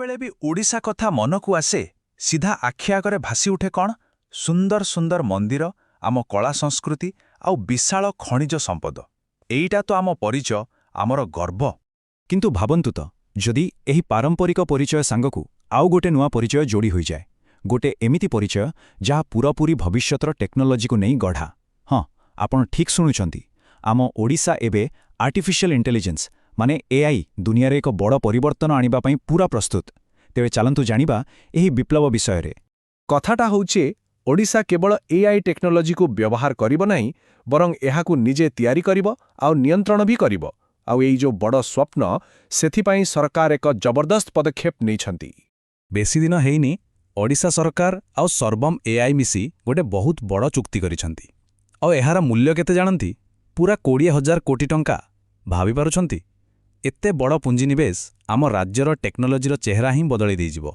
ବେଳେ ବି ଓଡ଼ିଶା କଥା ମନକୁ ଆସେ, ସିଧା ଆଖି ଆଗରେ ଭାସି ଉଠେ କ'ଣ? ସୁନ୍ଦର ସୁନ୍ଦର ମନ୍ଦିର, ଆମ କଳା ସଂସ୍କୃତି ଆଉ ବିଶାଳ ଖଣିଜ ସମ୍ପଦ। ଏଇଟା ତ ଆମ ପରିଚୟ, ଆମର ଗର୍ବ। କିନ୍ତୁ ଭାବନ୍ତୁ ତ, ଯଦି ଏହି ପାରମ୍ପରିକ ପରିଚୟ ସାଙ୍ଗକୁ ଆଉ ଗୋଟେ ନୂଆ ପରିଚୟ ଯୋଡ଼ି ହୋଇଯାଏ, ଗୋଟେ ଏମିତି ପରିଚୟ ଯାହା ପୂରାପୂରି ଭବିଷ୍ୟତର ଟେକ୍ନୋଲୋଜିକୁ ନେଇ ଗଢ଼ା। ହଁ, ଆପଣ ଠିକ୍ ଶୁଣୁଛନ୍ତି। ଆମ ଓଡ଼ିଶା ଏବେ ଆର୍ଟିଫିସିଆଲ ଇଣ୍ଟେଲିଜେନ୍ସ ମାନେ ଏଆଇ ଦୁନିଆରେ ଏକ ବଡ଼ ପରିବର୍ତ୍ତନ ଆଣିବା ପାଇଁ ପୂରା ପ୍ରସ୍ତୁତ। ତେବେ ଚାଲନ୍ତୁ ଜାଣିବା ଏହି ବିପ୍ଳବ ବିଷୟରେ। କଥାଟା ହେଉଛି, ଓଡ଼ିଶା କେବଳ ଏଆଇ ଟେକ୍ନୋଲୋଜିକୁ ବ୍ୟବହାର କରିବ ନାହିଁ, ବରଂ ଏହାକୁ ନିଜେ ତିଆରି କରିବ ଆଉ ନିୟନ୍ତ୍ରଣ ବି କରିବ। ଆଉ ଏଇ ଯେଉଁ ବଡ଼ ସ୍ୱପ୍ନ, ସେଥିପାଇଁ ସରକାର ଏକ ଜବରଦସ୍ତ ପଦକ୍ଷେପ ନେଇଛନ୍ତି। ବେଶୀ ଦିନ ହେଇନି, ଓଡ଼ିଶା ସରକାର ଆଉ ସର୍ବମ ଏଆଇ ମିଶି ଗୋଟେ ବହୁତ ବଡ଼ ଚୁକ୍ତି କରିଛନ୍ତି। ଆଉ ଏହାର ମୂଲ୍ୟ କେତେ ଜାଣନ୍ତି? ପୂରା 20,000 କୋଟି ଟଙ୍କା। ଭାବିପାରୁଛନ୍ତି? ଏତେ ବଡ଼ ପୁଞ୍ଜିନିବେଶ ଆମ ରାଜ୍ୟର ଟେକ୍ନୋଲୋଜିର ଚେହେରା ହିଁ ବଦଳେଇ ଦେଇଯିବ।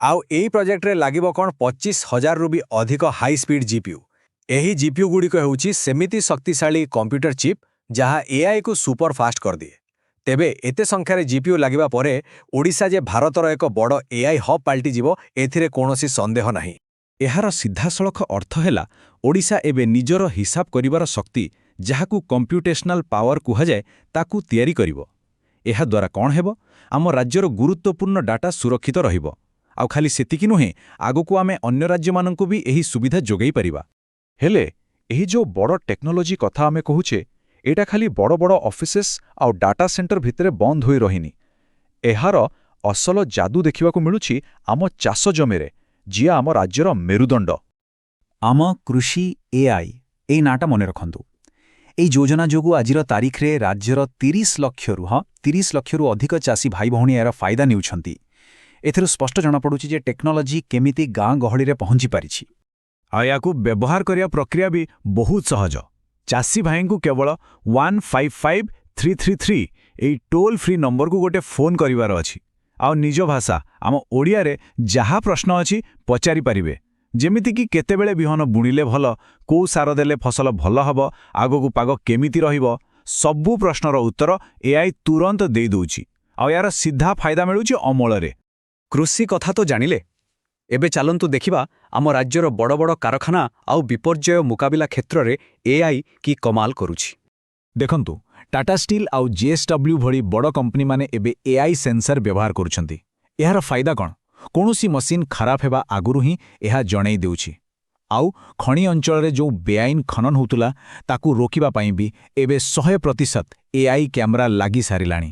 ଆଉ ଏଇ ପ୍ରୋଜେକ୍ଟରେ ଲାଗିବ କ'ଣ? 25,000ରୁ ବି ଅଧିକ ହାଇ ସ୍ପିଡ୍ ଜିପିୟୁ। ଏହି ଜିପିୟୁ ଗୁଡ଼ିକ ହେଉଛି ସେମିତି ଶକ୍ତିଶାଳୀ କମ୍ପ୍ୟୁଟର ଚିପ୍, ଯାହା ଏଆଇକୁ ସୁପର ଫାଷ୍ଟ କରିଦିଏ। ତେବେ ଏତେ ସଂଖ୍ୟାରେ ଜିପିୟୁ ଲାଗିବା ପରେ ଓଡ଼ିଶା ଯେ ଭାରତର ଏକ ବଡ଼ ଏଆଇ ହବ୍ ପାଲଟିଯିବ, ଏଥିରେ କୌଣସି ସନ୍ଦେହ ନାହିଁ। ଏହାର ସିଧାସଳଖ ଅର୍ଥ ହେଲା, ଓଡ଼ିଶା ଏବେ ନିଜର ହିସାବ କରିବାର ଶକ୍ତି, ଯାହାକୁ କମ୍ପ୍ୟୁଟେସନାଲ ପାୱାର କୁହାଯାଏ, ତାକୁ ତିଆରି କରିବ। ଏହାଦ୍ୱାରା କ'ଣ ହେବ? ଆମ ରାଜ୍ୟର ଗୁରୁତ୍ୱପୂର୍ଣ୍ଣ ଡାଟା ସୁରକ୍ଷିତ ରହିବ। ଆଉ ଖାଲି ସେତିକି ନୁହେଁ, ଆଗକୁ ଆମେ ଅନ୍ୟ ରାଜ୍ୟମାନଙ୍କୁ ବି ଏହି ସୁବିଧା ଯୋଗାଇ ପାରିବା। ହେଲେ ଏହି ଯେଉଁ ବଡ଼ ଟେକ୍ନୋଲୋଜି କଥା ଆମେ କହୁଛେ, ଏଇଟା ଖାଲି ବଡ଼ ବଡ଼ ଅଫିସେସ୍ ଆଉ ଡାଟା ସେଣ୍ଟର ଭିତରେ ବନ୍ଦ ହୋଇ ରହିନି। ଏହାର ଅସଲ ଯାଦୁ ଦେଖିବାକୁ ମିଳୁଛି ଆମ ଚାଷ ଜମିରେ, ଯିଏ ଆମ ରାଜ୍ୟର ମେରୁଦଣ୍ଡ। ଆମ କୃଷି ଏଆଇ, ଏଇ ନାଁଟା ମନେ ରଖନ୍ତୁ। ଏଇ ଯୋଜନା ଯୋଗୁଁ ଆଜିର ତାରିଖରେ ରାଜ୍ୟର 30 ଲକ୍ଷରୁ, ହଁ, 30 ଲକ୍ଷରୁ ଅଧିକ ଚାଷୀ ଭାଇ ଭଉଣୀ ଏହାର ଫାଇଦା ନେଉଛନ୍ତି। ଏଥିରୁ ସ୍ପଷ୍ଟ ଜଣାପଡ଼ୁଛି ଯେ ଟେକ୍ନୋଲୋଜି କେମିତି ଗାଁ ଗହଳିରେ ପହଞ୍ଚି ପାରିଛି। ଆଉ ଏହାକୁ ବ୍ୟବହାର କରିବା ପ୍ରକ୍ରିୟା ବି ବହୁତ ସହଜ। ଚାଷୀ ଭାଇଙ୍କୁ କେବଳ 155333 ଏଇ ଟୋଲ୍ ଫ୍ରି ନମ୍ବରକୁ ଗୋଟେ ଫୋନ୍ କରିବାର ଅଛି ଆଉ ନିଜ ଭାଷା, ଆମ ଓଡ଼ିଆରେ ଯାହା ପ୍ରଶ୍ନ ଅଛି ପଚାରି ପାରିବେ। ଯେମିତିକି କେତେବେଳେ ବିହନ ବୁଣିଲେ ଭଲ, କୋଉ ସାର ଦେଲେ ଫସଲ ଭଲ ହେବ, ଆଗକୁ ପାଗ କେମିତି ରହିବ, ସବୁ ପ୍ରଶ୍ନର ଉତ୍ତର ଏଆଇ ତୁରନ୍ତ ଦେଇଦେଉଛି। ଆଉ ଏହାର ସିଧା ଫାଇଦା ମିଳୁଛି ଅମଳରେ। କୃଷି କଥା ତ ଜାଣିଲେ, ଏବେ ଚାଲନ୍ତୁ ଦେଖିବା ଆମ ରାଜ୍ୟର ବଡ଼ ବଡ଼ କାରଖାନା ଆଉ ବିପର୍ଯ୍ୟୟ ମୁକାବିଲା କ୍ଷେତ୍ରରେ ଏଆଇ କି କମାଲ କରୁଛି। ଦେଖନ୍ତୁ, ଟାଟା ଷ୍ଟିଲ୍ ଆଉ ଜେଏସ୍ଡବ୍ଲ୍ୟୁ ଭଳି ବଡ଼ କମ୍ପାନୀମାନେ ଏବେ ଏଆଇ ସେନ୍ସର ବ୍ୟବହାର କରୁଛନ୍ତି। ଏହାର ଫାଇଦା କ'ଣ? କୌଣସି ମସିନ୍ ଖରାପ ହେବା ଆଗରୁ ହିଁ ଏହା ଜଣେଇ ଦେଉଛି। ଆଉ ଖଣି ଅଞ୍ଚଳରେ ଯେଉଁ ବେଆଇନ ଖନନ ହେଉଥିଲା, ତାକୁ ରୋକିବା ପାଇଁ ବି ଏବେ 100% ଏଆଇ କ୍ୟାମେରା ଲାଗି ସାରିଲାଣି।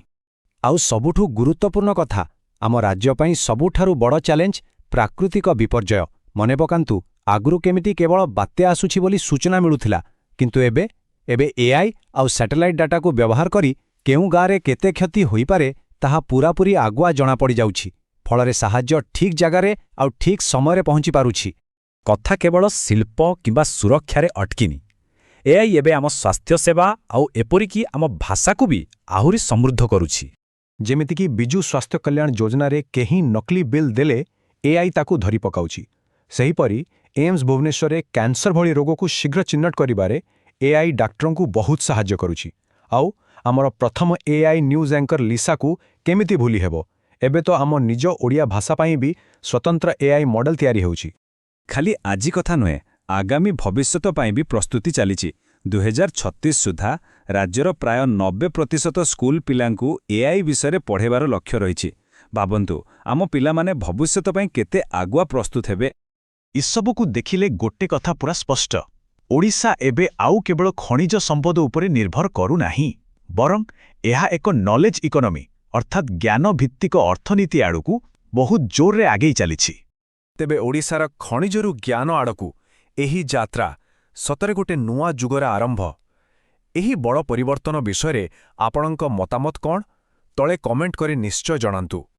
ଆଉ ସବୁଠୁ ଗୁରୁତ୍ୱପୂର୍ଣ୍ଣ କଥା, ଆମ ରାଜ୍ୟ ପାଇଁ ସବୁଠାରୁ ବଡ଼ ଚ୍ୟାଲେଞ୍ଜ ପ୍ରାକୃତିକ ବିପର୍ଯ୍ୟୟ। ମନେ ପକାନ୍ତୁ, ଆଗରୁ କେମିତି କେବଳ ବାତ୍ୟା ଆସୁଛି ବୋଲି ସୂଚନା ମିଳୁଥିଲା। କିନ୍ତୁ ଏବେ ଏଆଇ ଆଉ ସ୍ୟାଟେଲାଇଟ୍ ଡାଟାକୁ ବ୍ୟବହାର କରି କେଉଁ ଗାଁରେ କେତେ କ୍ଷତି ହୋଇପାରେ, ତାହା ପୂରାପୂରି ଆଗୁଆ ଜଣାପଡ଼ିଯାଉଛି। ଫଳରେ ସାହାଯ୍ୟ ଠିକ୍ ଜାଗାରେ ଆଉ ଠିକ୍ ସମୟରେ ପହଞ୍ଚି ପାରୁଛି। କଥା କେବଳ ଶିଳ୍ପ କିମ୍ବା ସୁରକ୍ଷାରେ ଅଟକିନି। ଏଆଇ ଏବେ ଆମ ସ୍ୱାସ୍ଥ୍ୟସେବା ଆଉ ଏପରିକି ଆମ ଭାଷାକୁ ବି ଆହୁରି ସମୃଦ୍ଧ କରୁଛି। ଯେମିତିକି ବିଜୁ ସ୍ୱାସ୍ଥ୍ୟ କଲ୍ୟାଣ ଯୋଜନାରେ କେହି ନକଲି ବିଲ୍ ଦେଲେ ଏଆଇ ତାକୁ ଧରି ପକାଉଛି। ସେହିପରି ଏମ୍ସ ଭୁବନେଶ୍ୱରରେ କ୍ୟାନ୍ସର ଭଳି ରୋଗକୁ ଶୀଘ୍ର ଚିହ୍ନଟ କରିବାରେ ଏଆଇ ଡାକ୍ତରଙ୍କୁ ବହୁତ ସାହାଯ୍ୟ କରୁଛି। ଆଉ ଆମର ପ୍ରଥମ ଏଆଇ ନ୍ୟୁଜ୍ ଆଙ୍କର ଲିସାକୁ କେମିତି ଭୁଲି ହେବ? ଏବେ ତ ଆମ ନିଜ ଓଡ଼ିଆ ଭାଷା ପାଇଁ ବି ସ୍ୱତନ୍ତ୍ର ଏଆଇ ମଡେଲ ତିଆରି ହେଉଛି। ଖାଲି ଆଜି କଥା ନୁହେଁ, ଆଗାମୀ ଭବିଷ୍ୟତ ପାଇଁ ବି ପ୍ରସ୍ତୁତି ଚାଲିଛି। 2036 ସୁଦ୍ଧା ରାଜ୍ୟର ପ୍ରାୟ 90% ସ୍କୁଲ ପିଲାଙ୍କୁ ଏଆଇ ବିଷୟରେ ପଢ଼େଇବାର ଲକ୍ଷ୍ୟ ରହିଛି। ଭାବନ୍ତୁ, ଆମ ପିଲାମାନେ ଭବିଷ୍ୟତ ପାଇଁ କେତେ ଆଗୁଆ ପ୍ରସ୍ତୁତ ହେବେ। ଏସବୁକୁ ଦେଖିଲେ ଗୋଟେ କଥା ପୁରା ସ୍ପଷ୍ଟ, ଓଡ଼ିଶା ଏବେ ଆଉ କେବଳ ଖଣିଜ ସମ୍ପଦ ଉପରେ ନିର୍ଭର କରୁନାହିଁ, ବରଂ ଏହା ଏକ ନଲେଜ ଇକୋନୋମି, ଅର୍ଥାତ୍ ଜ୍ଞାନଭିତ୍ତିକ ଅର୍ଥନୀତି ଆଡ଼କୁ ବହୁତ ଜୋରରେ ଆଗେଇ ଚାଲିଛି। ତେବେ ଓଡ଼ିଶାର ଖଣିଜରୁ ଜ୍ଞାନ ଆଡ଼କୁ ଏହି ଯାତ୍ରା ସତରେ ଗୋଟେ ନୂଆ ଯୁଗର ଆରମ୍ଭ। ଏହି ବଡ଼ ପରିବର୍ତ୍ତନ ବିଷୟରେ ଆପଣଙ୍କ ମତାମତ କ'ଣ? ତଳେ କମେଣ୍ଟ କରି ନିଶ୍ଚୟ ଜଣାନ୍ତୁ।